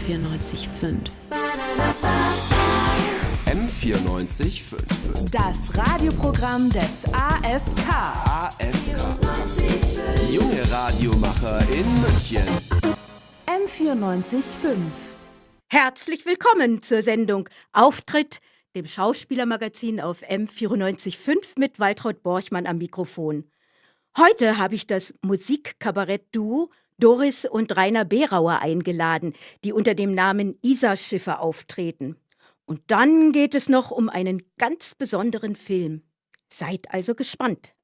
M94.5. M94.5. Das Radioprogramm des AFK. AFK. Junge Radiomacher in München. M94.5. Herzlich willkommen zur Sendung Auftritt, dem Schauspielermagazin auf M94.5 mit Waltraud Borchmann am Mikrofon. Heute habe ich das Musikkabarett-Duo Doris und Rainer Berauer eingeladen, die unter dem Namen Isarschiffer auftreten. Und dann geht es noch um einen ganz besonderen Film. Seid also gespannt.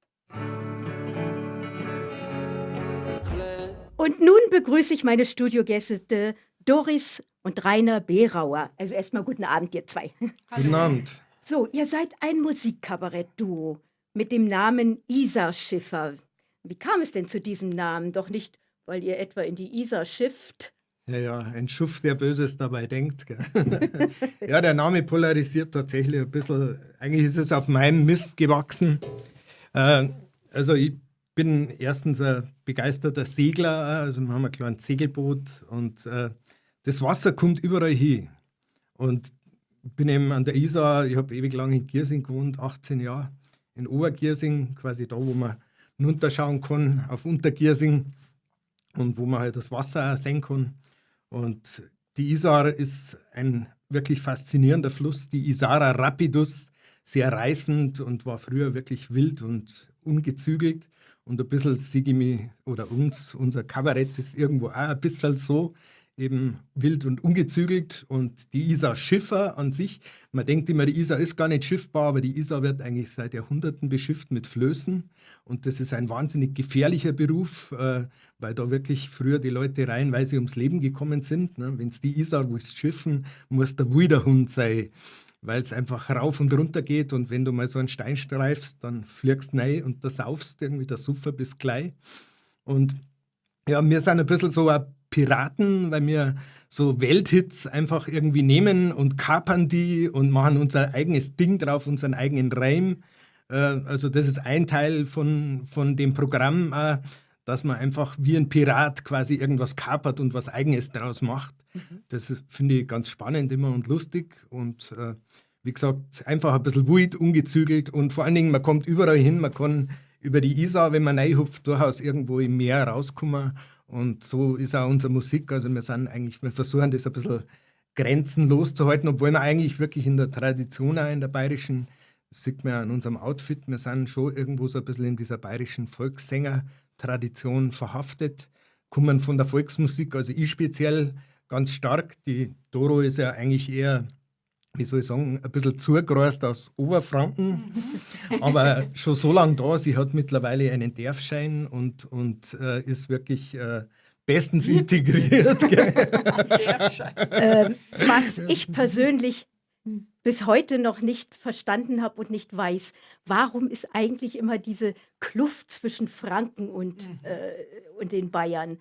Und nun begrüße ich meine Studiogäste Doris und Rainer Berauer. Also erstmal guten Abend, ihr zwei. Guten Abend. So, ihr seid ein Musikkabarett-Duo mit dem Namen Isarschiffer. Wie kam es denn zu diesem Namen? Doch nicht, weil ihr etwa in die Isar schifft. Ja, ja, ein Schuft, der Böses dabei denkt. Gell? Ja, der Name polarisiert tatsächlich ein bisschen. Eigentlich ist es auf meinem Mist gewachsen. Also ich bin erstens ein begeisterter Segler, also wir haben ein kleines Segelboot und das Wasser kommt überall hin. Und bin eben an der Isar, ich habe ewig lang in Giersing gewohnt, 18 Jahre, in Obergiersing, quasi da, wo man runterschauen kann auf Untergiersing und wo man halt das Wasser auch sehen kann. Und die Isar ist ein wirklich faszinierender Fluss, die Isara Rapidus, sehr reißend und war früher wirklich wild und ungezügelt. Und ein bisschen sehe ich mich, oder uns, unser Kabarett ist irgendwo auch ein bisschen so, eben wild und ungezügelt. Und die Isar Schiffer an sich, man denkt immer, die Isar ist gar nicht schiffbar, aber die Isar wird eigentlich seit Jahrhunderten beschifft mit Flößen. Und das ist ein wahnsinnig gefährlicher Beruf, weil da wirklich früher die Leute reihenweise ums Leben gekommen sind. Ne? Wenn es die Isar willst schiffen, muss der Wilderhund sein, weil es einfach rauf und runter geht. Und wenn du mal so einen Stein streifst, dann fliegst du rein und da saufst irgendwie der Suffer bis gleich. Und ja, wir sind ein bisschen so ein Piraten, weil wir so Welthits einfach irgendwie nehmen und kapern die und machen unser eigenes Ding drauf, unseren eigenen Reim. Also das ist ein Teil von dem Programm, dass man einfach wie ein Pirat quasi irgendwas kapert und was Eigenes draus macht. Mhm. Das finde ich ganz spannend immer und lustig und wie gesagt, einfach ein bisschen wild, ungezügelt und vor allen Dingen, man kommt überall hin, man kann über die Isar, wenn man reinhupft, durchaus irgendwo im Meer rauskommen. Und so ist auch unsere Musik. Also wir sind eigentlich, wir versuchen das ein bisschen grenzenlos zu halten, obwohl wir eigentlich wirklich in der Tradition auch in der bayerischen, das sieht man ja an unserem Outfit, wir sind schon irgendwo so ein bisschen in dieser bayerischen Volkssänger-Tradition verhaftet, kommen von der Volksmusik, also ich speziell ganz stark. Die Doro ist ja eigentlich eher, wie soll ich sagen, ein bisschen zugereist aus Oberfranken, aber schon so lange da, sie hat mittlerweile einen Derfschein und ist wirklich bestens integriert. Was ich persönlich bis heute noch nicht verstanden habe und nicht weiß, warum ist eigentlich immer diese Kluft zwischen Franken und den Bayern?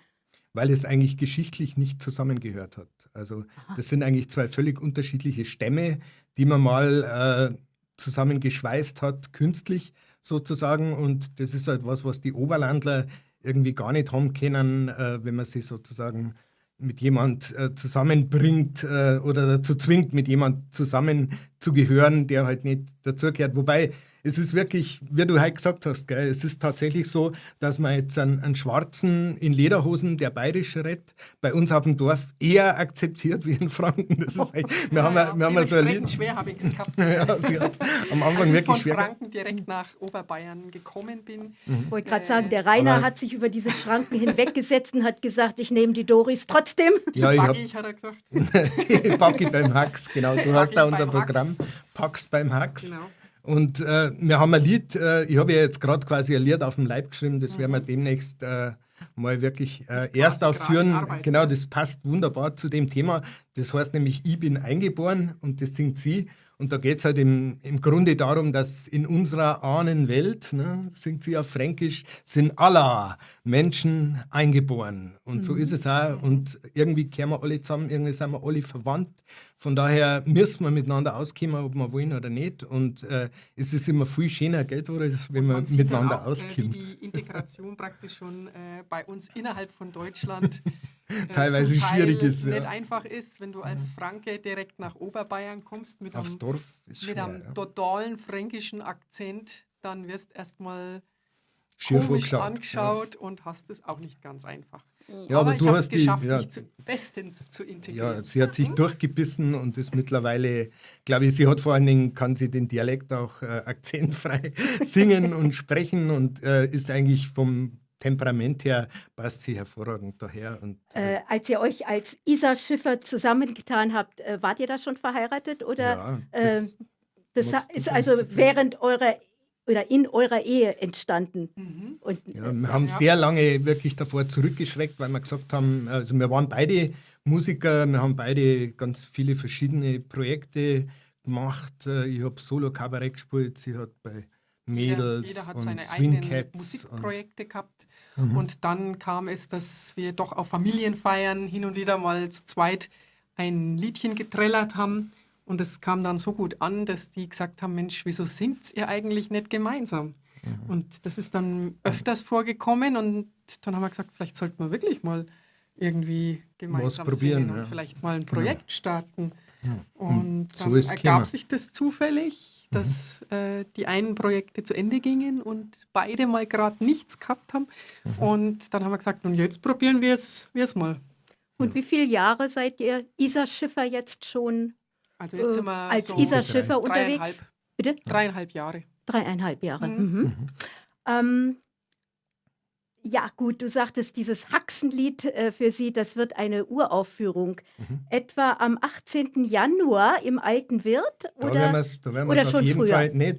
Weil es eigentlich geschichtlich nicht zusammengehört hat. Also das sind eigentlich zwei völlig unterschiedliche Stämme, die man mal zusammengeschweißt hat, künstlich sozusagen. Und das ist halt was, was die Oberlandler irgendwie gar nicht haben können, wenn man sie sozusagen mit jemand zusammenbringt oder dazu zwingt, mit jemand zusammenzugehören, der halt nicht dazugehört. Wobei, es ist wirklich, wie du heute gesagt hast, gell, es ist tatsächlich so, dass man jetzt einen Schwarzen in Lederhosen, der bayerisch redet, bei uns auf dem Dorf eher akzeptiert wie in Franken. Das ist echt, wir haben so ein Lied. Schwer habe ich es gehabt. Ja, sie hat am Anfang als ich wirklich von schwer Franken direkt nach Oberbayern gekommen bin. Ich wollte gerade sagen, der Rainer hat sich über diese Schranken hinweggesetzt und hat gesagt, ich nehme die Doris trotzdem. Ja, ich Baggi, hat er gesagt. Die Baggi beim Hax, genau, so heißt da unser Programm. Pax beim Hax. Genau. Und wir haben ein Lied, ich habe ja jetzt gerade quasi ein Lied auf dem Leib geschrieben, das werden wir demnächst mal wirklich erst aufführen. Genau, das passt wunderbar zu dem Thema. Das heißt nämlich, ich bin eingeboren und das singt sie. Und da geht es halt im Grunde darum, dass in unserer Ahnenwelt, ne, singt sie auf Fränkisch, sind aller Menschen eingeboren. Und so ist es auch. Und irgendwie kehren wir alle zusammen, irgendwie sind wir alle verwandt. Von daher müssen wir miteinander auskommen, ob wir wollen oder nicht. Und es ist immer viel schöner, gell, Doris, wenn man miteinander auch, auskommt. Wie die Integration praktisch schon bei uns innerhalb von Deutschland Teilweise zum Teil schwierig ist. Nicht Ja. einfach ist, wenn du als Franke direkt nach Oberbayern kommst mit Aufs einem, Dorf ist mit schwer. einem Ja. totalen fränkischen Akzent, dann wirst erstmal Schier komisch vorgeschaut. angeschaut und hast es auch nicht ganz einfach. Ja, aber ich du hab's hast die- geschafft, ja. mich bestens zu integrieren. Ja, sie hat sich durchgebissen und ist mittlerweile, glaube ich, sie hat vor allen Dingen, kann sie den Dialekt auch akzentfrei singen und sprechen und ist eigentlich vom Temperament her, passt sie hervorragend daher. Und, Als ihr euch als Isa Schiffer zusammengetan habt, wart ihr da schon verheiratet? Oder ja, das, das magst du ist vielleicht also erzählen? während eurer oder in eurer Ehe entstanden? Und, ja, wir haben sehr lange wirklich davor zurückgeschreckt, weil wir gesagt haben, also wir waren beide Musiker, wir haben beide ganz viele verschiedene Projekte gemacht. Ich habe Solo-Kabarett gespielt, sie hat bei Mädels Jeder hat und seine Swing eigenen Cats. Und, Mhm. Musikprojekte gehabt. Und dann kam es, dass wir doch auf Familienfeiern hin und wieder mal zu zweit ein Liedchen getrellert haben. Und es kam dann so gut an, dass die gesagt haben, Mensch, wieso singt ihr eigentlich nicht gemeinsam? Mhm. Und das ist dann öfters vorgekommen. Und dann haben wir gesagt, vielleicht sollten wir wirklich mal irgendwie gemeinsam probieren, singen und ja. vielleicht mal ein Projekt starten. Und so dann ist ergab gekommen. sich das zufällig, dass die einen Projekte zu Ende gingen und beide mal gerade nichts gehabt haben. Und dann haben wir gesagt, nun jetzt probieren wir es mal. und wie viele Jahre seid ihr Isa Schiffer jetzt schon Also jetzt sind wir als so Isa Schiffer unterwegs? Bitte? 3,5 Jahre. 3,5 Jahre. Mhm. Ja, gut, du sagtest, dieses Haxenlied für sie, das wird eine Uraufführung. Etwa am 18. Januar im Alten Wirt? Da Oder, werden wir es da werden oder wir's auf schon jeden früher? Fall. Nee,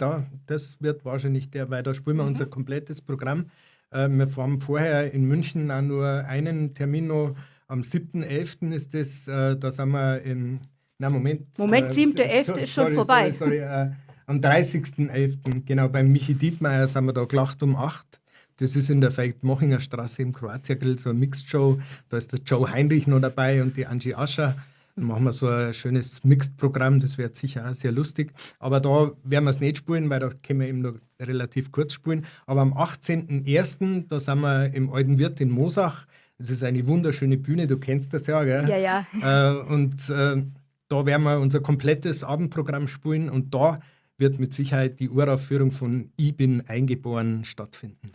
das wird wahrscheinlich der, weil da spielen wir unser komplettes Programm. Wir fahren vorher in München auch nur einen Termin noch. Am 7.11. ist das, da sind wir in. Na, Moment. Moment, 7.11. ist schon sorry, vorbei. Sorry, sorry, am 30.11., genau, beim Michi Dietmeier sind wir da gelacht um 8. Das ist in der Veit-Mochinger Straße im Kroatia Grill, so eine Mixed Show. Da ist der Joe Heinrich noch dabei und die Angie Ascher. Dann machen wir so ein schönes Mixed-Programm, das wird sicher auch sehr lustig. Aber da werden wir es nicht spielen, weil da können wir eben nur relativ kurz spielen. Aber am 18.01., da sind wir im Alten Wirt in Moosach. Das ist eine wunderschöne Bühne, du kennst das ja, gell? Ja, ja. Und da werden wir unser komplettes Abendprogramm spielen und da wird mit Sicherheit die Uraufführung von Ich bin eingeboren stattfinden.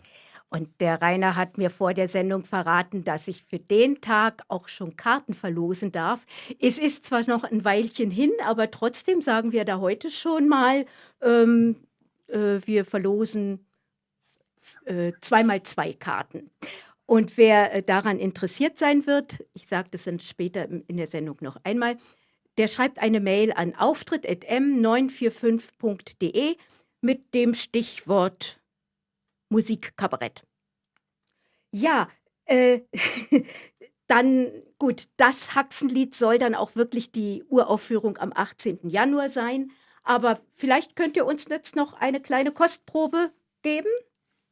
Und der Rainer hat mir vor der Sendung verraten, dass ich für den Tag auch schon Karten verlosen darf. Es ist zwar noch ein Weilchen hin, aber trotzdem sagen wir da heute schon mal, wir verlosen 2x2 Karten. Und wer daran interessiert sein wird, ich sage das dann später in der Sendung noch einmal, der schreibt eine Mail an auftritt@m945.de mit dem Stichwort Musikkabarett. Ja, dann gut, das Haxenlied soll dann auch wirklich die Uraufführung am 18. Januar sein. Aber vielleicht könnt ihr uns jetzt noch eine kleine Kostprobe geben.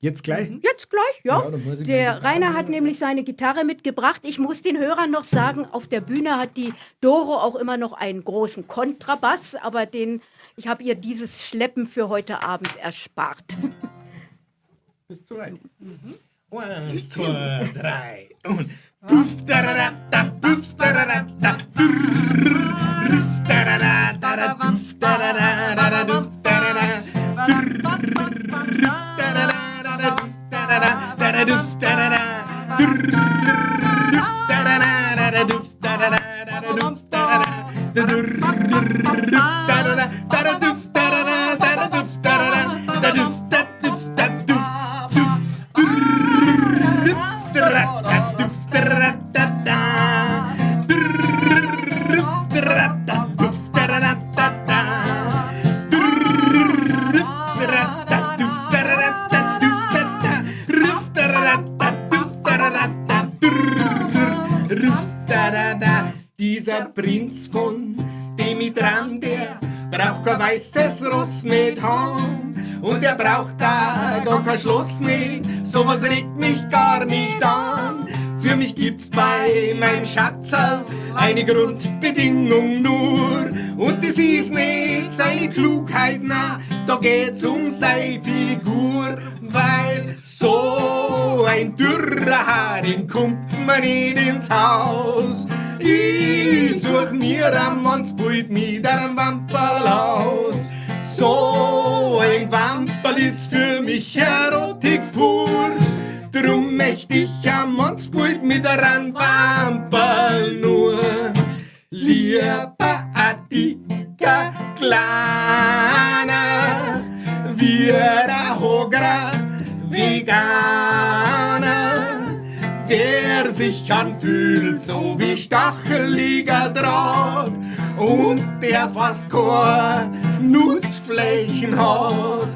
Jetzt gleich? Jetzt gleich, ja. Ja, dann muss ich Der meine Rainer hat nämlich seine Gitarre mitgebracht. Ich muss den Hörern noch sagen, auf der Bühne hat die Doro auch immer noch einen großen Kontrabass, aber ich habe ihr dieses Schleppen für heute Abend erspart. Bist du soweit? 1, 2, 3 und puff, dararata, puff, dararata, durr, ruff, darara, dara, duff, darara, dara, duff, darara, durr, ruff, darara, dara, duff, darara, dara, duff, darara, durr, ruff, darara, dara, duff, darara, dara, duff, darara, da, durr, ruff, darara, dara, duff, darara, dara, duff, darara, da, duff, da, duff, da, duff, duff, Dieser Prinz, von dem ich dran, der braucht kein weißes Ross nicht haben. Und er braucht da gar kein Schloss nicht, sowas regt mich gar nicht an. Für mich gibt's bei meinem Schatzerl eine Grundbedingung nur. Und das ist nicht seine Klugheit, na, da geht's um seine Figur. Weil so ein dürrer Haring kommt man nicht ins Haus. Ich such mir am Mannsbild mit einem Wamperl aus. So ein Wamperl ist für mich Erotik pur. Drum möcht ich am Mannsbild mit einem Wamperl nur. Lieber a dicker Kleiner, wie ein Hogra Veganer, der sich anfühlt so wie stacheliger Draht und der fast keine Nutzflächen hat.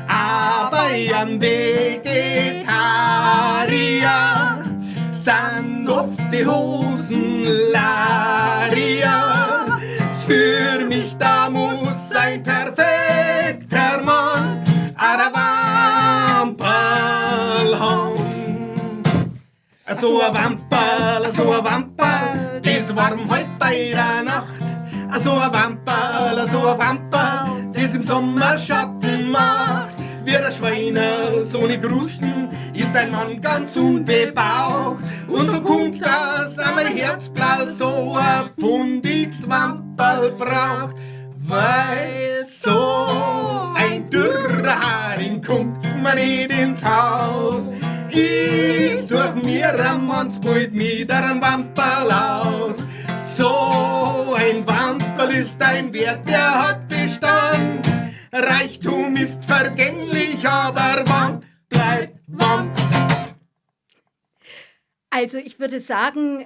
Aber am Vegetarier sind oft die Hosen Laria. Für mich da muss ein perfekter Mann ein Wamperl haben. So ein Wamperl, das warm halt bei der Nacht. So ein Wamperl, das im Sommer Schatten macht. Wie der Schweine, so ne Krusten, ist ein Mann ganz unbebaucht. Und so kommt's, dass am Herzblatt so ein pfundiges Wamperl braucht. Weil so ein dürrer Haring kommt man nicht ins Haus. Ich such mir am Mannsbild mit einem Wamperl aus. So ein Wamperl ist ein Wert, der hat Bestand. Reichtum ist vergänglich, aber Wamp bleibt Wamp. Also ich würde sagen,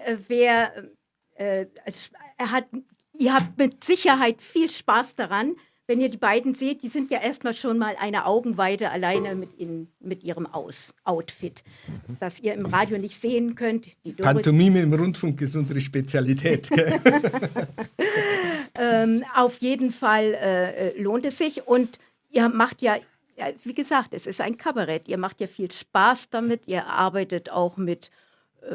ihr habt mit Sicherheit viel Spaß daran, wenn ihr die beiden seht. Die sind ja erstmal schon mal eine Augenweide alleine mit ihrem Outfit, das ihr im Radio nicht sehen könnt. Die Doris Pantomime im Rundfunk ist unsere Spezialität. Gell? Auf jeden Fall lohnt es sich. Und ihr macht ja, wie gesagt, es ist ein Kabarett. Ihr macht ja viel Spaß damit. Ihr arbeitet auch mit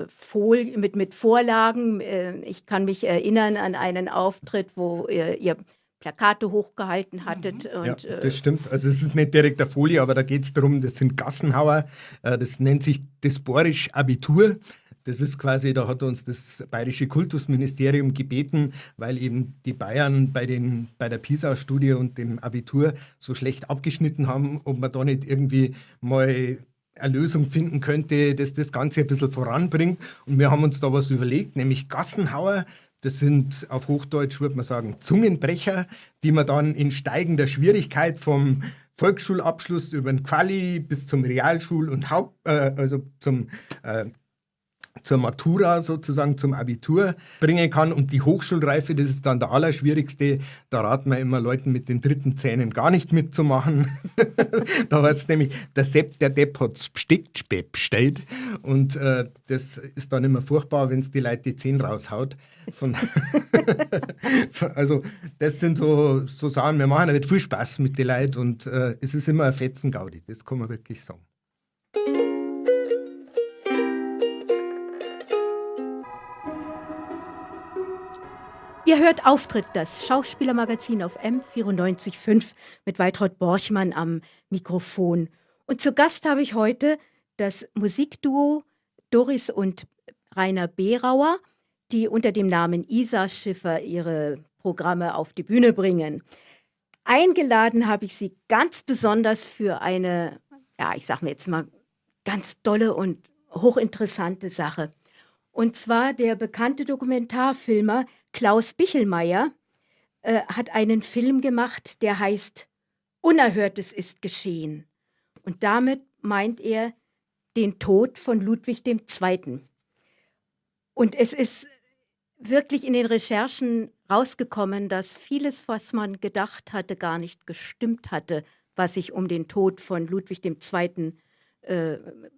Vorlagen. Ich kann mich erinnern an einen Auftritt, wo ihr Plakate hochgehalten hattet. Mhm. Und, ja, das stimmt. Also es ist nicht direkt eine Folie, aber da geht es darum, das sind Gassenhauer. Das nennt sich das Borisch Abitur. Das ist quasi, da hat uns das Bayerische Kultusministerium gebeten, weil eben die Bayern bei der PISA-Studie und dem Abitur so schlecht abgeschnitten haben, ob man da nicht irgendwie mal eine Lösung finden könnte, dass das Ganze ein bisschen voranbringt. Und wir haben uns da was überlegt, nämlich Gassenhauer. Das sind auf Hochdeutsch, würde man sagen, Zungenbrecher, die man dann in steigender Schwierigkeit vom Volksschulabschluss über den Quali bis zum Realschul- und zur Matura sozusagen, zum Abitur bringen kann. Und die Hochschulreife, das ist dann der allerschwierigste. Da raten wir immer Leuten mit den dritten Zähnen gar nicht mitzumachen. Da war es nämlich, der Sepp, der Depp hat's bestellt. Und das ist dann immer furchtbar, wenn es die Leute die Zähne raushaut. Also das sind so Sachen, wir machen halt viel Spaß mit den Leuten und es ist immer ein Fetzengaudi, das kann man wirklich sagen. Ihr hört Auftritt, das Schauspielermagazin auf M94.5 mit Waltraud Borchmann am Mikrofon. Und zu Gast habe ich heute das Musikduo Doris und Rainer Berauer, die unter dem Namen Isa Schiffer ihre Programme auf die Bühne bringen. Eingeladen habe ich sie ganz besonders für eine, ja, ich sag mir jetzt mal, ganz tolle und hochinteressante Sache. Und zwar der bekannte Dokumentarfilmer Klaus Pichlmayr hat einen Film gemacht, der heißt Unerhörtes ist geschehen. Und damit meint er den Tod von Ludwig II. Und es ist wirklich in den Recherchen rausgekommen, dass vieles, was man gedacht hatte, gar nicht gestimmt hatte, was sich um den Tod von Ludwig II.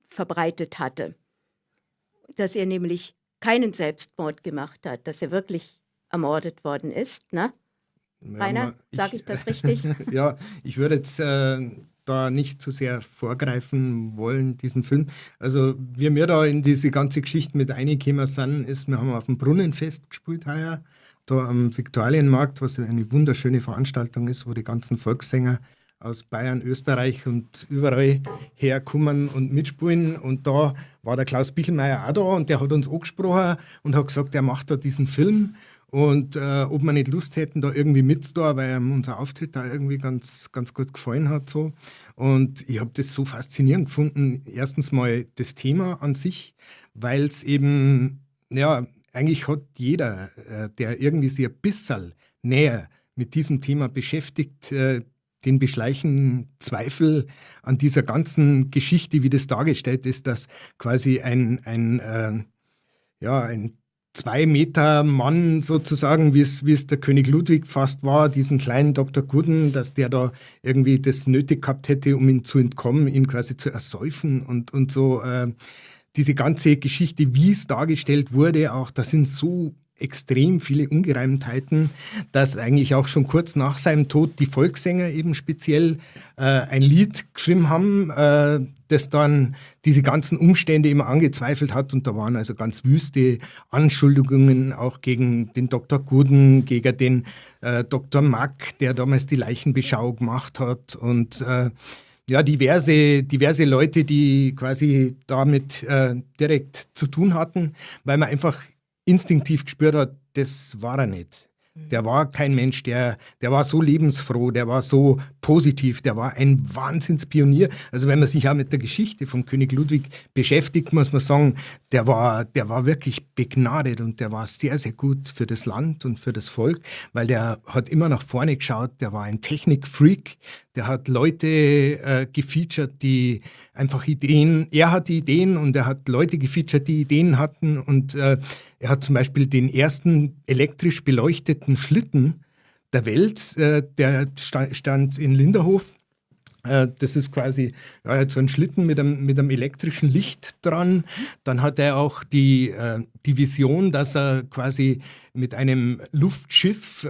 Verbreitet hatte. Dass er nämlich keinen Selbstmord gemacht hat, dass er wirklich ermordet worden ist, ne? Ja, Rainer, sage ich das richtig? Ja, ich würde jetzt da nicht zu sehr vorgreifen wollen, diesen Film. Also, wie wir da in diese ganze Geschichte mit reingekommen sind, ist, wir haben auf dem Brunnenfest gespielt heuer, da am Viktualienmarkt, was eine wunderschöne Veranstaltung ist, wo die ganzen Volkssänger aus Bayern, Österreich und überall herkommen und mitspielen. Und da war der Klaus Pichlmayr auch da und der hat uns angesprochen und hat gesagt, er macht da diesen Film und ob wir nicht Lust hätten, da irgendwie mitzutun, weil ihm unser Auftritt da irgendwie ganz, ganz gut gefallen hat. So. Und ich habe das so faszinierend gefunden. Erstens mal das Thema an sich, weil es eben, ja, eigentlich hat jeder, der irgendwie sich ein bisschen näher mit diesem Thema beschäftigt, den beschleichen Zweifel an dieser ganzen Geschichte, wie das dargestellt ist, dass quasi ein 2-Meter-Mann sozusagen, wie es der König Ludwig fast war, diesen kleinen Dr. Gudden, dass der da irgendwie das nötig gehabt hätte, um ihn zu entkommen, ihn quasi zu ersäufen und so. Diese ganze Geschichte, wie es dargestellt wurde, auch da sind so extrem viele Ungereimtheiten, dass eigentlich auch schon kurz nach seinem Tod die Volkssänger eben speziell ein Lied geschrieben haben, das dann diese ganzen Umstände immer angezweifelt hat. Und da waren also ganz wüste Anschuldigungen auch gegen den Dr. Gudden, gegen den Dr. Mack, der damals die Leichenbeschau gemacht hat und ja, diverse Leute, die quasi damit direkt zu tun hatten, weil man einfach instinktiv gespürt hat, das war er nicht. Der war kein Mensch, der war so lebensfroh, der war so positiv, der war ein Wahnsinnspionier. Also wenn man sich auch mit der Geschichte von König Ludwig beschäftigt, muss man sagen, der war wirklich begnadet und der war sehr, sehr gut für das Land und für das Volk, weil der hat immer nach vorne geschaut, der war ein Technikfreak, der hat Leute gefeatured, die einfach Ideen, er hatte Ideen und er hat Leute gefeatured, die Ideen hatten und er hat zum Beispiel den ersten elektrisch beleuchteten Schlitten der Welt, der stand in Linderhof. Das ist quasi ja, so ein Schlitten mit einem elektrischen Licht dran. Dann hat er auch die Vision, dass er quasi mit einem Luftschiff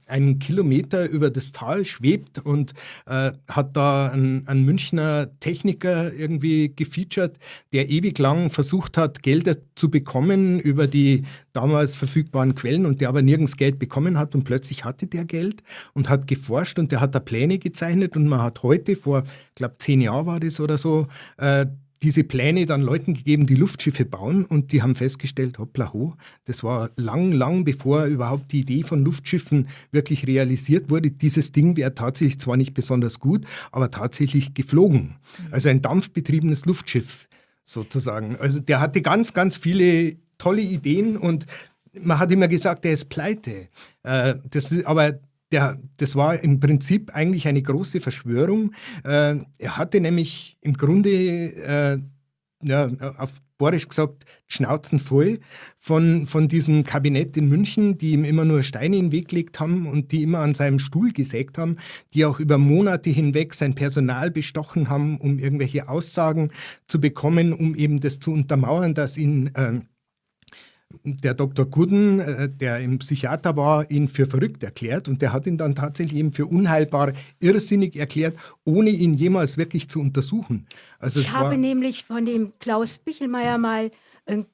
einen Kilometer über das Tal schwebt und hat da einen Münchner Techniker irgendwie gefeatured, der ewig lang versucht hat, Gelder zu bekommen über die damals verfügbaren Quellen und der aber nirgends Geld bekommen hat und plötzlich hatte der Geld und hat geforscht und der hat da Pläne gezeichnet und man hat heute, vor, ich glaube 10 Jahren war das oder so, diese Pläne dann Leuten gegeben, die Luftschiffe bauen und die haben festgestellt, hoppla ho, das war lang, lang bevor überhaupt die Idee von Luftschiffen wirklich realisiert wurde. Dieses Ding wäre tatsächlich zwar nicht besonders gut, aber tatsächlich geflogen. Also ein dampfbetriebenes Luftschiff sozusagen. Also der hatte ganz, ganz viele tolle Ideen und man hat immer gesagt, der ist pleite. Das war im Prinzip eigentlich eine große Verschwörung. Er hatte nämlich im Grunde, auf Borisch gesagt, die Schnauzen voll von diesem Kabinett in München, die ihm immer nur Steine in den Weg gelegt haben und die immer an seinem Stuhl gesägt haben, die auch über Monate hinweg sein Personal bestochen haben, um irgendwelche Aussagen zu bekommen, um eben das zu untermauern, dass ihn der Dr. Gudden, der im Psychiater war, ihn für verrückt erklärt und der hat ihn dann tatsächlich eben für unheilbar irrsinnig erklärt, ohne ihn jemals wirklich zu untersuchen. Also ich habe nämlich von dem Klaus Pichlmayr mal einen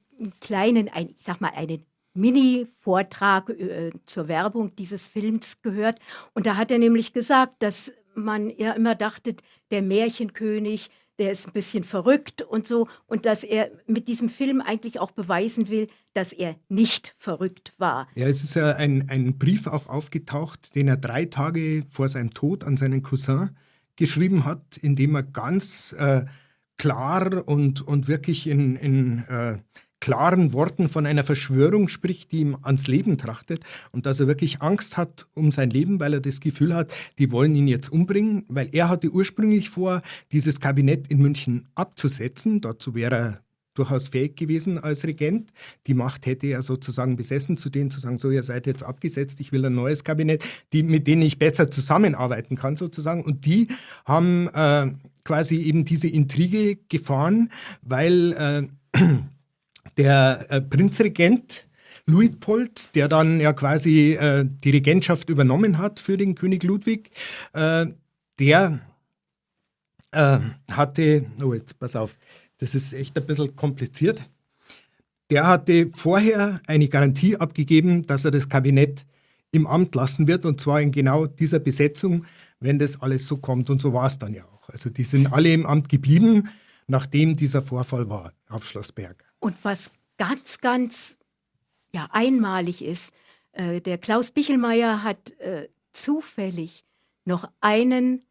kleinen, ich sag mal einen Mini-Vortrag zur Werbung dieses Films gehört und da hat er nämlich gesagt, dass man ja immer dachte, der Märchenkönig, der ist ein bisschen verrückt und so. Und dass er mit diesem Film eigentlich auch beweisen will, dass er nicht verrückt war. Ja, es ist ja ein Brief auch aufgetaucht, den er 3 Tage vor seinem Tod an seinen Cousin geschrieben hat, in dem er ganz klar und wirklich in klaren Worten von einer Verschwörung spricht, die ihm ans Leben trachtet und dass er wirklich Angst hat um sein Leben, weil er das Gefühl hat, die wollen ihn jetzt umbringen, weil er hatte ursprünglich vor, dieses Kabinett in München abzusetzen. Dazu wäre er durchaus fähig gewesen als Regent. Die Macht hätte er sozusagen besessen, zu denen zu sagen, so, ihr seid jetzt abgesetzt, ich will ein neues Kabinett, mit denen ich besser zusammenarbeiten kann sozusagen. Und die haben quasi eben diese Intrige gefahren, weil der Prinzregent Luitpold, der dann ja quasi die Regentschaft übernommen hat für den König Ludwig, der hatte, oh jetzt pass auf, das ist echt ein bisschen kompliziert, der hatte vorher eine Garantie abgegeben, dass er das Kabinett im Amt lassen wird, und zwar in genau dieser Besetzung, wenn das alles so kommt. Und so war es dann ja auch. Also die sind alle im Amt geblieben, nachdem dieser Vorfall war auf Schloss Berg. Und was ganz, ganz ja, einmalig ist, der Klaus Pichlmayr hat zufällig noch einen,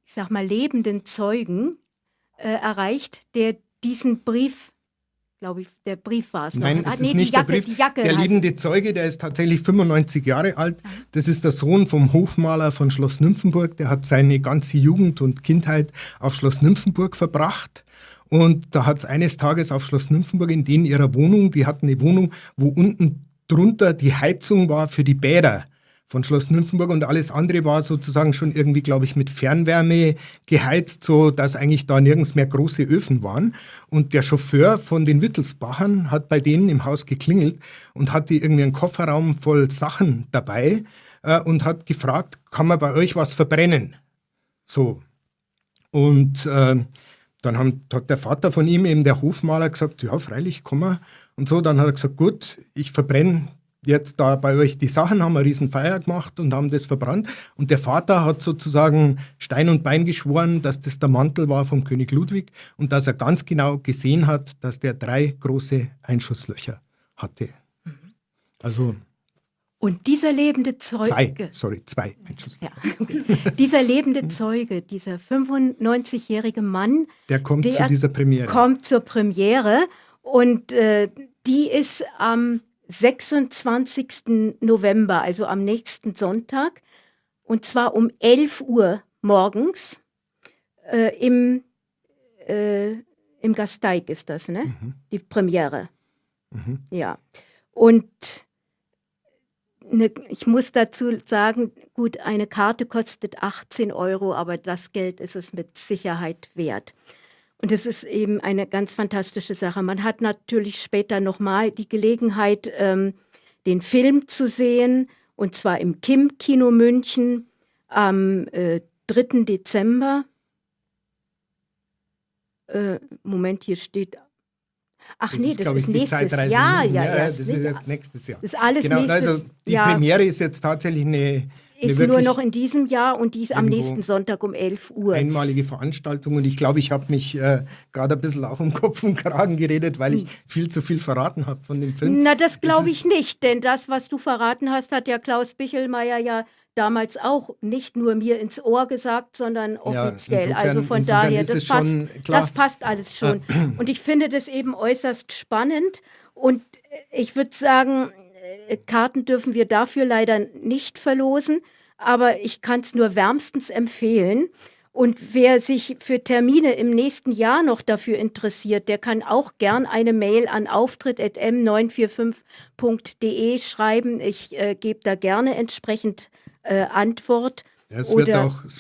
ich sag mal, lebenden Zeugen erreicht, der diesen Brief, glaube ich, der Brief war es. Nein, es ist nicht der Brief. Die Jacke der lebende Zeuge, der ist tatsächlich 95 Jahre alt. Das ist der Sohn vom Hofmaler von Schloss Nymphenburg. Der hat seine ganze Jugend und Kindheit auf Schloss Nymphenburg verbracht. Und da hat es eines Tages auf Schloss Nymphenburg in denen ihrer Wohnung, die hatten eine Wohnung, wo unten drunter die Heizung war für die Bäder von Schloss Nymphenburg, und alles andere war sozusagen schon irgendwie, glaube ich, mit Fernwärme geheizt, so dass eigentlich da nirgends mehr große Öfen waren. Und der Chauffeur von den Wittelsbachern hat bei denen im Haus geklingelt und hatte irgendwie einen Kofferraum voll Sachen dabei und hat gefragt, kann man bei euch was verbrennen? So. Und dann hat der Vater von ihm, eben der Hofmaler, gesagt, ja, freilich, komm mal. Und so, dann hat er gesagt, gut, ich verbrenne jetzt da bei euch die Sachen, haben eine riesen Feier gemacht und haben das verbrannt. Und der Vater hat sozusagen Stein und Bein geschworen, dass das der Mantel war vom König Ludwig und dass er ganz genau gesehen hat, dass der 3 große Einschusslöcher hatte. Also und dieser lebende Zeuge... 2 Einschusslöcher. Ja, okay. Dieser lebende Zeuge, dieser 95-jährige Mann... Der kommt zu dieser Premiere. Kommt zur Premiere und die ist am 26. November, also am nächsten Sonntag, und zwar um 11 Uhr morgens im Gasteig ist das, ne? Mhm. Die Premiere. Mhm. Ja. Und ich muss dazu sagen, gut, eine Karte kostet 18 €, aber das Geld ist es mit Sicherheit wert. Und es ist eben eine ganz fantastische Sache. Man hat natürlich später nochmal die Gelegenheit, den Film zu sehen, und zwar im Kim-Kino München am 3. Dezember. Moment, hier steht... Ach nee, das ist nächstes Jahr. Ja, das ist erst nächstes Jahr. Das ist alles genau, nächstes also die Jahr. Premiere ist jetzt tatsächlich eine... Ist nur noch in diesem Jahr und die ist am nächsten Sonntag um 11 Uhr. Einmalige Veranstaltung, und ich glaube, ich habe mich gerade ein bisschen auch um Kopf und Kragen geredet, weil ich viel zu viel verraten habe von dem Film. Na, das glaube ich nicht, denn das, was du verraten hast, hat ja Klaus Pichlmayr ja damals auch nicht nur mir ins Ohr gesagt, sondern offiziell. Ja, also von daher, das passt alles schon. Und ich finde das eben äußerst spannend, und ich würde sagen, Karten dürfen wir dafür leider nicht verlosen, aber ich kann es nur wärmstens empfehlen. Und wer sich für Termine im nächsten Jahr noch dafür interessiert, der kann auch gern eine Mail an auftritt@m945.de schreiben. Ich gebe da gerne entsprechend Antwort. Ja, es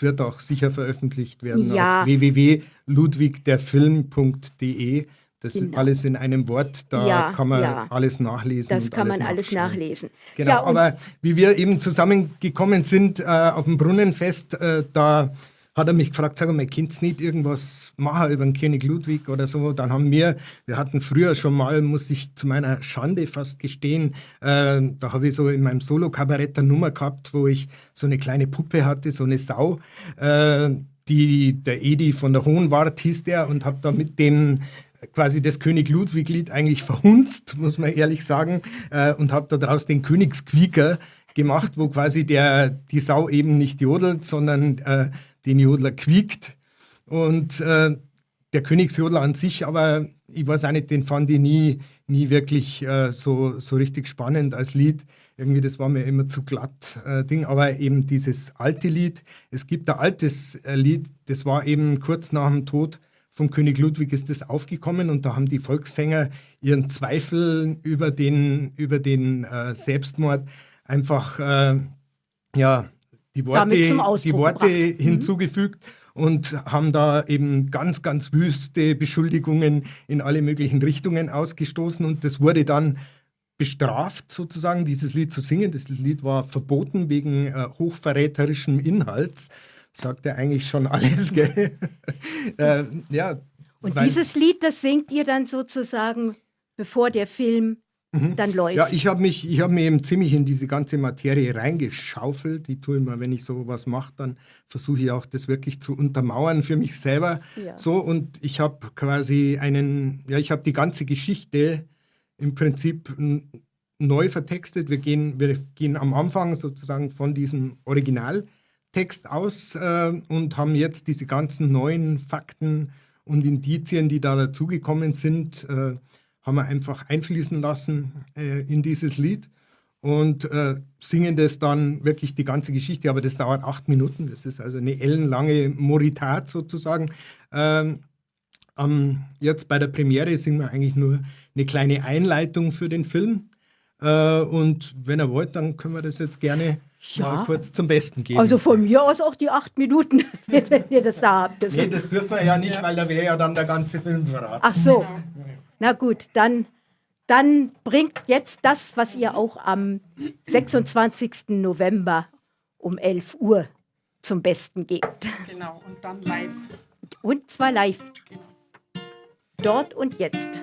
wird auch sicher veröffentlicht werden auf www.ludwigderfilm.de. Das ist alles in einem Wort, da kann man alles nachlesen. Das kann man alles nachlesen. Genau, ja, aber wie wir eben zusammengekommen sind auf dem Brunnenfest, da hat er mich gefragt, sag mal, könnt's nicht irgendwas machen über den König Ludwig oder so? Dann haben wir hatten früher schon mal, muss ich zu meiner Schande fast gestehen, da habe ich so in meinem Solo-Kabarett eine Nummer gehabt, wo ich so eine kleine Puppe hatte, so eine Sau, der Edi von der Hohenwart hieß der, und habe da mit dem quasi das König Ludwig-Lied eigentlich verhunzt, muss man ehrlich sagen, und habe daraus den Königsquieker gemacht, wo quasi die Sau eben nicht jodelt, sondern den Jodler quiekt. Und der Königsjodler an sich, aber ich weiß auch nicht, den fand ich nie wirklich so richtig spannend als Lied. Irgendwie, das war mir immer zu glatt Ding. Aber eben dieses alte Lied, es gibt ein altes Lied, das war eben kurz nach dem Tod vom König Ludwig ist das aufgekommen, und da haben die Volkssänger ihren Zweifel über den Selbstmord einfach die Worte hinzugefügt und haben da eben ganz, ganz wüste Beschuldigungen in alle möglichen Richtungen ausgestoßen, und das wurde dann bestraft sozusagen, dieses Lied zu singen. Das Lied war verboten wegen hochverräterischem Inhalts. Sagt er eigentlich schon alles, gell? Ja, und dieses Lied, das singt ihr dann sozusagen, bevor der Film dann läuft. Ja, ich habe mich, ich hab mich eben ziemlich in diese ganze Materie reingeschaufelt. Die tue ich immer, wenn ich sowas mache, dann versuche ich auch, das wirklich zu untermauern für mich selber. Ja. So, und ich habe quasi ich habe die ganze Geschichte im Prinzip neu vertextet. Wir gehen am Anfang sozusagen von diesem Originaltext aus und haben jetzt diese ganzen neuen Fakten und Indizien, die da dazugekommen sind, haben wir einfach einfließen lassen in dieses Lied und singen das dann wirklich die ganze Geschichte, aber das dauert 8 Minuten, das ist also eine ellenlange Moritat sozusagen. Jetzt bei der Premiere singen wir eigentlich nur eine kleine Einleitung für den Film und wenn ihr wollt, dann können wir das jetzt gerne mal kurz zum Besten geben. Also von mir aus auch die 8 Minuten, wenn ihr das da habt. Das nee, das dürfen wir ja nicht, weil da wäre ja dann der ganze Film verraten. Ach so. Na gut, dann bringt jetzt das, was ihr auch am 26. November um 11 Uhr zum Besten gebt. Genau, und dann live. Und zwar live. Genau. Dort und jetzt.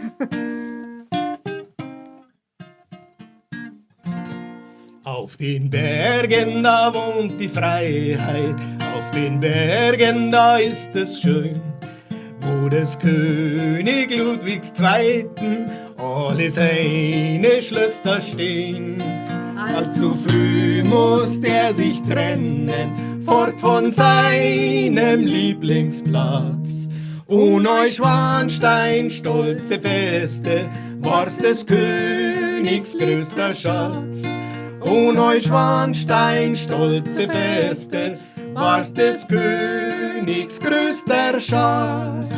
Auf den Bergen, da wohnt die Freiheit, auf den Bergen, da ist es schön, wo des König Ludwigs II. Alle seine Schlösser stehen. Allzu früh musste er sich trennen, fort von seinem Lieblingsplatz. O Neuschwanstein, stolze Feste, war's des Königs größter Schatz. O Neuschwanstein, stolze Feste, war's des Königs größter Schatz.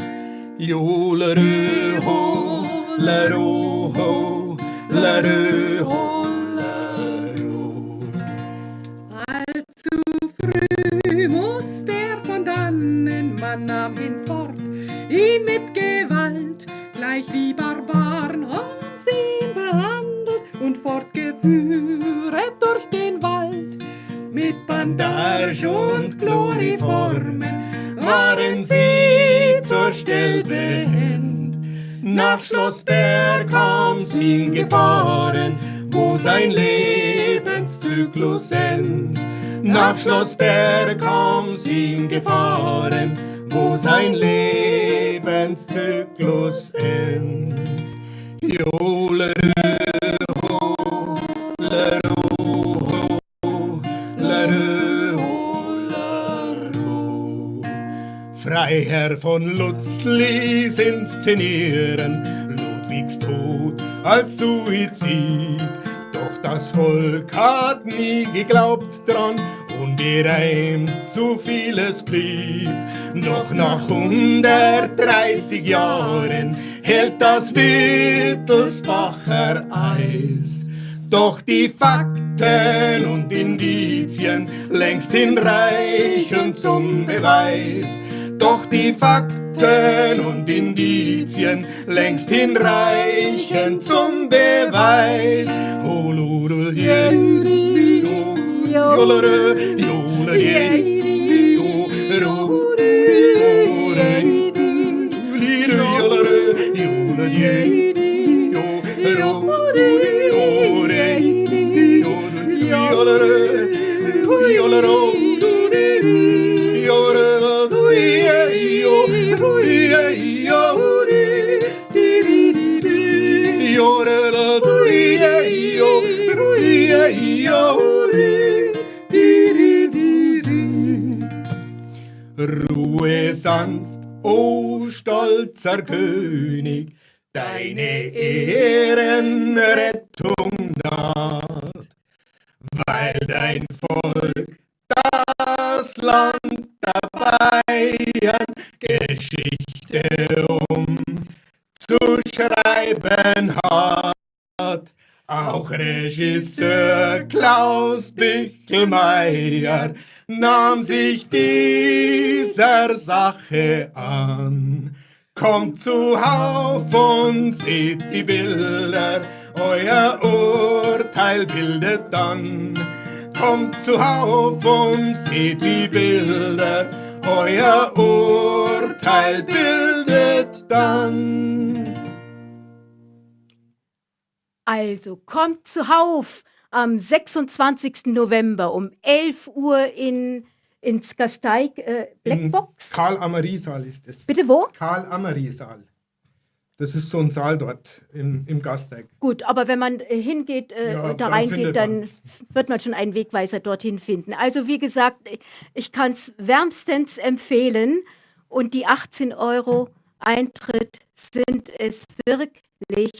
Jo, lerö, ho, lerö, ho, lerö, ho, lerö. Allzu früh musst er von dannen, man nahm ihn fort, ihn mit Gewalt, gleich wie Barbaren haben sie ihn behandelt und fortgeführet durch den Wald. Mit Bandage und Chloroformen waren sie zur Stelle behend. Nach Schloss Berg haben sie ihn gefahren, wo sein Lebenszyklus end. Nach Schloss Berg haben sie ihn gefahren, wo sein Lebenszyklus end. Jo, lerö, ho, lerö, ho, lerö, ho, lerö. Freiherr von Lutz ließ inszenieren Ludwigs Tod als Suizid. Doch das Volk hat nie geglaubt dran und bereimt zu vieles blieb. Doch nach 130 Jahren hält das Wittelsbacher Eis. Doch die Fakten und Indizien längst hinreichend zum Beweis. Doch die Fakten und Indizien längst hinreichend zum Beweis. Ruhe sanft, o stolzer König, deine Ehrenrettung naht, weil dein Volk das Land der Bayern Geschichte umzuschreiben hat. Auch Regisseur Klaus Pichlmayr nahm sich dieser Sache an. Kommt zuhauf und seht die Bilder, euer Urteil bildet dann. Kommt zuhauf und seht die Bilder, euer Urteil bildet dann. Also kommt zuhauf am 26. November um 11 Uhr ins Gasteig Blackbox. Karl-Amary-Saal ist es. Bitte wo? Karl-Amary-Saal. Das ist so ein Saal dort im Gasteig. Gut, aber wenn man hingeht Ja, und da dann reingeht, findet dann man's. wird man schon einen Wegweiser dorthin finden. Also wie gesagt, ich kann's wärmstens empfehlen und die 18 Euro Eintritt sind es wirklich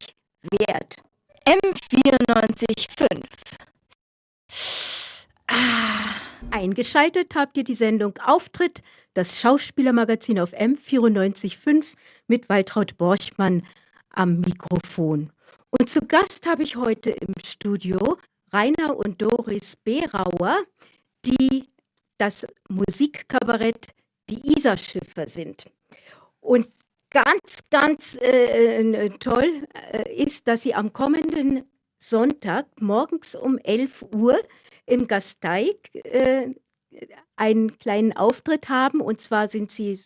wert. M94.5. Eingeschaltet habt ihr die Sendung Auftritt, das Schauspielermagazin auf M94.5 mit Waltraud Borchmann am Mikrofon. Und zu Gast habe ich heute im Studio Rainer und Doris Berauer, die das Musikkabarett Die Isarschiffer sind. Und ganz, ganz toll ist, dass sie am kommenden Sonntag morgens um 11 Uhr im Gasteig einen kleinen Auftritt haben. Und zwar sind sie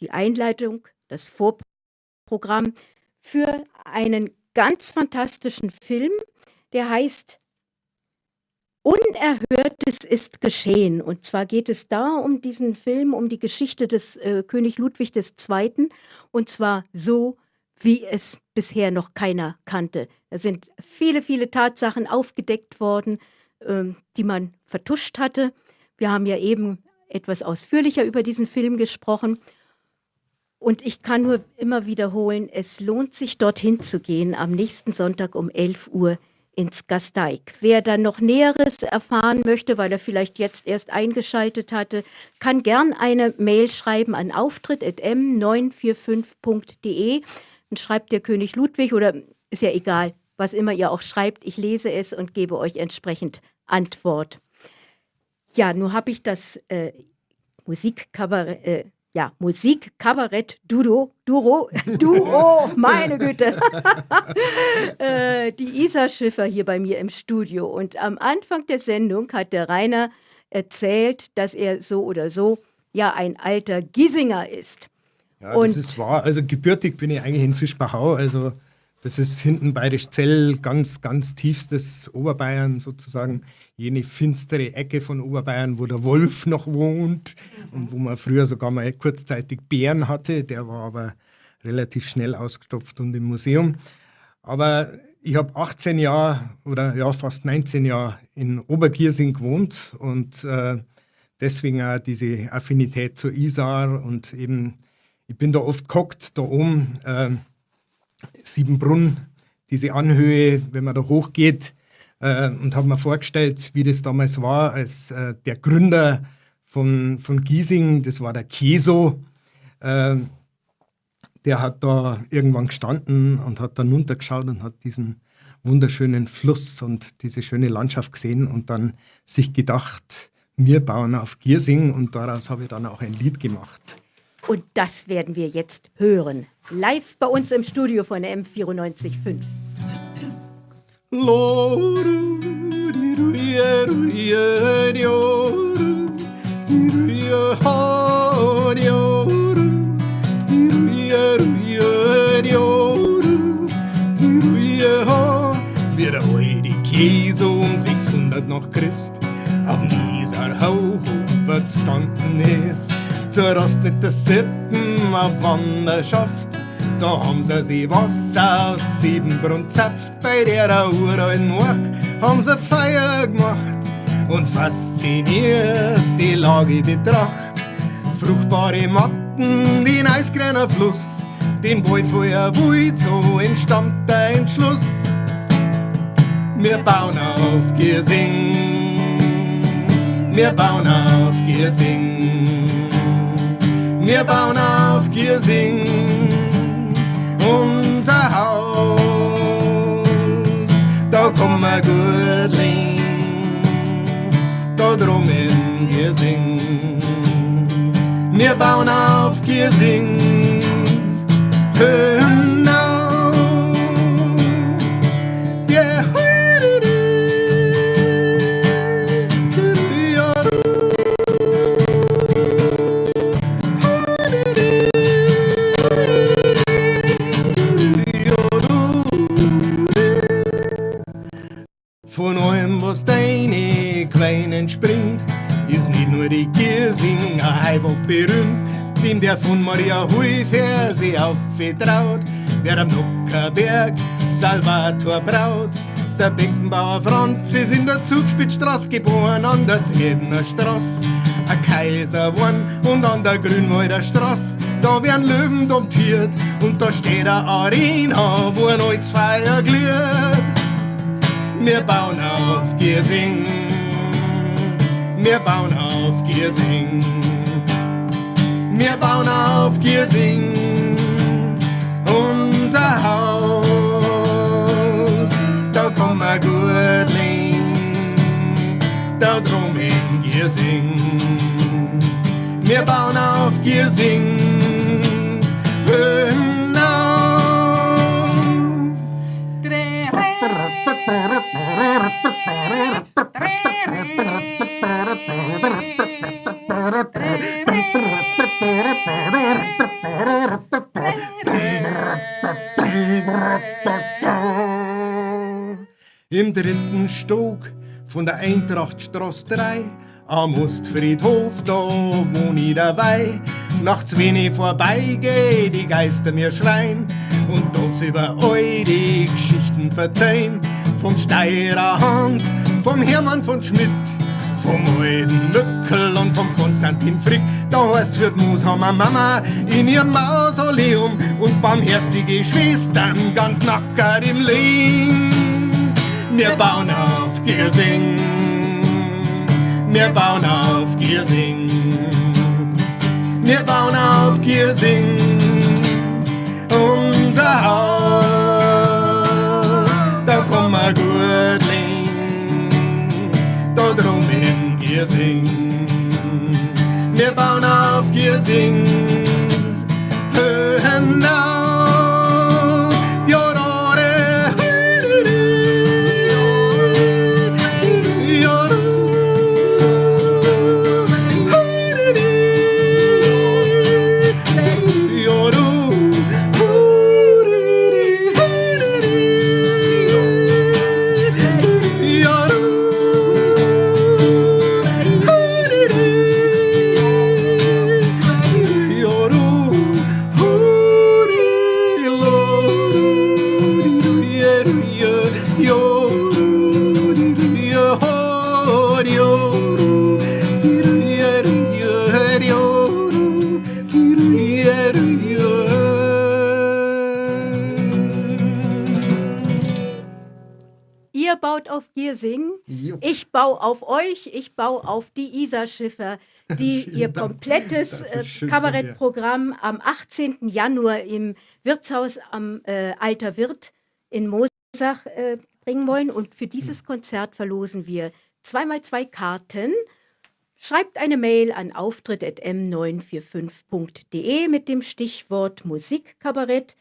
die Einleitung, das Vorprogramm für einen ganz fantastischen Film, der heißt Unerhörtes ist geschehen. Und zwar geht es da um diesen Film, um die Geschichte des König Ludwig des Zweiten. Und zwar so, wie es bisher noch keiner kannte. Da sind viele, viele Tatsachen aufgedeckt worden, die man vertuscht hatte. Wir haben ja eben etwas ausführlicher über diesen Film gesprochen. Und ich kann nur immer wiederholen, es lohnt sich, dorthin zu gehen, am nächsten Sonntag um 11 Uhr ins Gasteig. Wer dann noch Näheres erfahren möchte, weil er vielleicht jetzt erst eingeschaltet hatte, kann gern eine Mail schreiben an auftritt at m neun vier fünf punkt de. Dann schreibt der König Ludwig oder ist ja egal, was immer ihr auch schreibt. Ich lese es und gebe euch entsprechend Antwort. Ja, nun habe ich das Musikkabarett ja, Musikkabarett Duo, Duro, Duo, meine Güte. Die Isarschiffer hier bei mir im Studio. Und am Anfang der Sendung hat der Rainer erzählt, dass er so oder so ja ein alter Giesinger ist. Ja, das Und ist wahr. Also gebürtig bin ich eigentlich in Fischbachau. Also das ist hinten Bayerischzell, ganz, ganz tiefstes Oberbayern sozusagen. Jene finstere Ecke von Oberbayern, wo der Wolf noch wohnt und wo man früher sogar mal kurzzeitig Bären hatte. Der war aber relativ schnell ausgestopft und im Museum. Aber ich habe 18 Jahre oder ja, fast 19 Jahre in Obergiersing gewohnt und deswegen auch diese Affinität zur Isar und eben, ich bin da oft gehockt, da oben, Siebenbrunn, diese Anhöhe, wenn man da hochgeht, und hab mir vorgestellt, wie das damals war, als der Gründer von Giesing, das war der Keso, der hat da irgendwann gestanden und hat dann runtergeschaut und hat diesen wunderschönen Fluss und diese schöne Landschaft gesehen und dann sich gedacht, wir bauen auf Giersing, und daraus habe ich dann auch ein Lied gemacht. Und das werden wir jetzt hören. Live bei uns im Studio von M94.5. Wie der alte Käse um 600 nach Christ auf dem Isarhof gestanden ist, zur Rast mit der Sippen auf Wanderschaft. Da haben sie sich Wasser aus Siebenbrunn zapft, bei der uralten Murch haben sie Feier gemacht und fasziniert die Lage betracht. Fruchtbare Matten, den eisgrünen Fluss, den Wald voller Wald, so entstammt der Entschluss. Wir bauen auf Giersing, wir bauen auf Giersing, wir bauen auf Giersing unser Haus, da kommen wir gut leben, da drum in Giersing. Wir bauen auf Giersings Höhen auf. Yeah. aus deine Queinen springt, ist nicht nur die Giersinger Heiwog berühmt, dem der von Maria Huifer sie aufgetraut, wer am Nockherberg Salvator braut. Der Beckenbauer Franz ist in der Zugspitzstraße geboren, an der Säbener Straße ein Kaiser geworden und an der Grünwalder Straße, da werden Löwen domptiert und da steht eine Arena, wo ein altes Feuer glüht. Wir bauen auf Giersing, wir bauen auf Giersing, wir bauen auf Giersing unser Haus, da kann man gut leben, da drum in Giersing. Wir bauen auf Giersings Höhen auf. Im dritten Stock von der Eintrachtstraße 3 am Ostfriedhof, da wohn ich dabei. Nachts, wenn ich vorbeigeh, die Geister mir schreien und tagsüber all die Geschichten verzeihen. Vom Steirer Hans, vom Hermann von Schmidt, vom alten Lückel und vom Konstantin Frick. Da heißt's für die Mooshammer Mama in ihrem Mausoleum und barmherzige Schwestern ganz nackert im Lehm. Wir bauen auf Giersing, wir bauen auf Giersing, wir bauen auf Giersing unser Haus, da kann man gut leben, da drum in Giersing. Wir bauen auf Giersings Höhen auf. Auf Giersing. Ich baue auf euch, ich baue auf die Isarschiffer, die ihr komplettes Kabarettprogramm am 18. Januar im Wirtshaus am Alter Wirt in Moosach bringen wollen. Und für dieses Konzert verlosen wir 2x2 Karten. Schreibt eine Mail an auftritt@m945.de mit dem Stichwort Musikkabarett.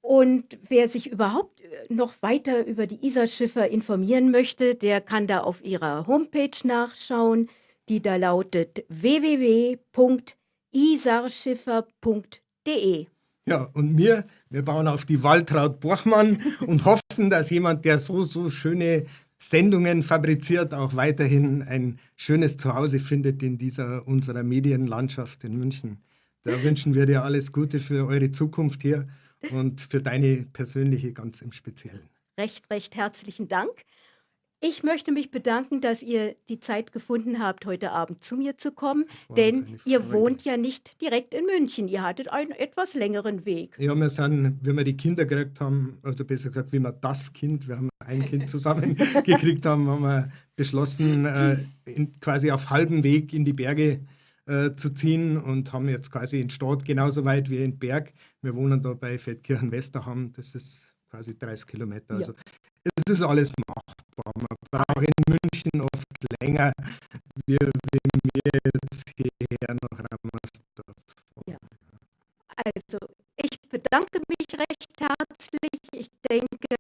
Und wer sich überhaupt noch weiter über die Isarschiffer informieren möchte, der kann da auf ihrer Homepage nachschauen, die da lautet www.isarschiffer.de. Ja, und wir bauen auf die Waltraud Borchmann und hoffen, dass jemand, der so schöne Sendungen fabriziert, auch weiterhin ein schönes Zuhause findet in dieser unserer Medienlandschaft in München. Da wünschen wir dir alles Gute für eure Zukunft hier. Und für deine persönliche ganz im Speziellen. Recht herzlichen Dank. Ich möchte mich bedanken, dass ihr die Zeit gefunden habt, heute Abend zu mir zu kommen, denn ihr wohnt ja nicht direkt in München. Ihr hattet einen etwas längeren Weg. Ja, wir sind, wenn wir die Kinder gekriegt haben, also besser gesagt, wie wir das Kind, wir haben ein Kind zusammen gekriegt haben, haben wir beschlossen, quasi auf halbem Weg in die Berge zu ziehen und haben jetzt quasi in Stadt genauso weit wie in Berg. Wir wohnen da bei Feldkirchen-Westerham, das ist quasi 30 Kilometer. Also es ist alles machbar. Man braucht in München oft länger, wie wir jetzt hierher nach Ramersdorf. Ja. Also ich bedanke mich recht herzlich. Ich denke,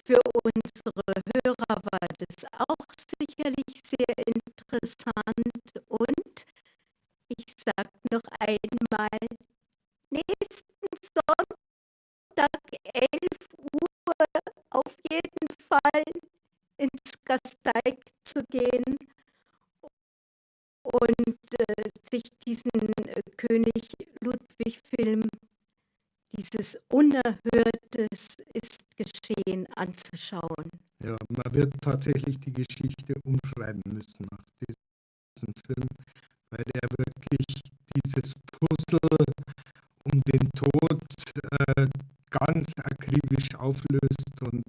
für unsere Hörer war das auch sicherlich sehr interessant und ich sage noch einmal, nächsten Sonntag 11 Uhr auf jeden Fall ins Gasteig zu gehen und sich diesen König Ludwig-Film, dieses Unerhörtes ist geschehen, anzuschauen. Ja, man wird tatsächlich die Geschichte umschreiben müssen nach diesem Film, weil der wirklich dieses Puzzle um den Tod ganz akribisch auflöst und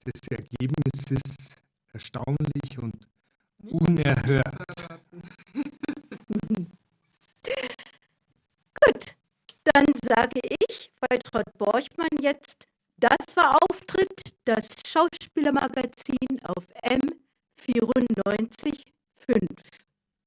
das Ergebnis ist erstaunlich und unerhört. Gut, dann sage ich, Waltraud Borchmann jetzt, das war Auftritt, das Schauspielermagazin auf M94.5.